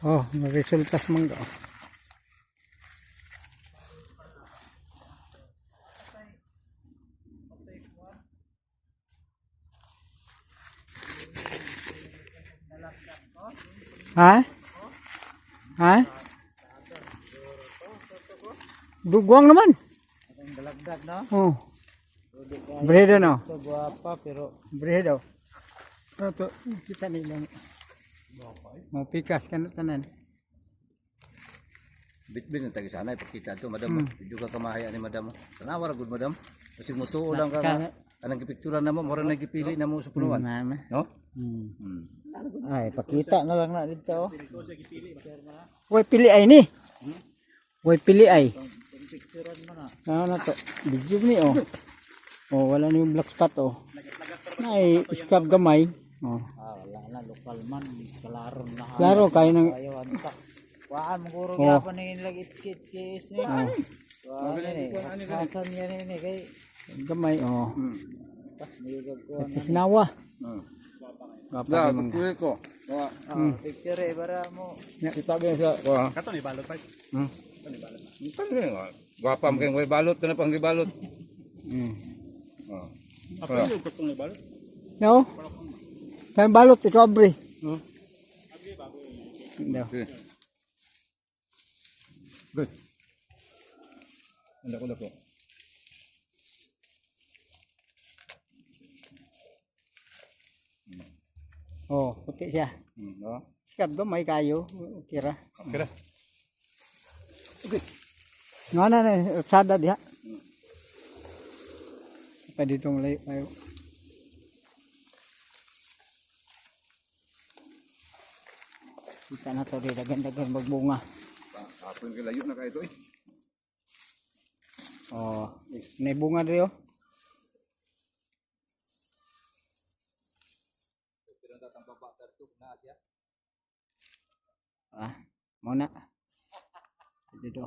Oh, may resulta sa mangga. Oh. Ha? Ha? Dugwang naman. Ang dalagdag no. Oh. Bredo no. Ito guwapa pero Bredo. Oh, to, kita nila. Mo pikas ka na tanan. Bitbit ng tagi sana ipakita to, madam. Medyo ka kamahaya ni madam. Tanawa ra gud, madam. Kasi mo tuo lang ka nga. Anang gipikturan namo, mura na gipili namo sa punuan. Mama. No? Hmm. Ay, pakita na lang na dito. Oh. Way pili ay ni. Way pili ay. Picturean mo na. Ano na to? Video ni oh. Oh, wala na yung black spot oh. Ay, scrub gamay. Oh. Ah, wala na lokal man, klaro na. Klaro kayo ng Ayaw anta. Waan mo guro Oh. gyapon ni lag itski ni. Oh. Waan ni. Hasan yan ni kay Gamay oh. pas mayugag ko. Sinawa. Da, Gwapa ni mangga. picture ko. Wa. Ah, picture eh para mo. Kita gyud sa wa. Kato ni balot pa. Hmm. Gwapa mo kay balot kana pang gibalot. Oh. No? Kaya balot ikaw bre. No. Sige. Good. Anda ko dako. Oh, puti siya. No. Scrub gamay kayo. Okay ra. Okay ra. Okay. No na na sada diha. Pa ditong layo kayo. Kita na to di dagan-dagan magbunga. Hapon kay layo na kayo to eh. Oh, may bunga diri oh. Ah, mo na. Dito.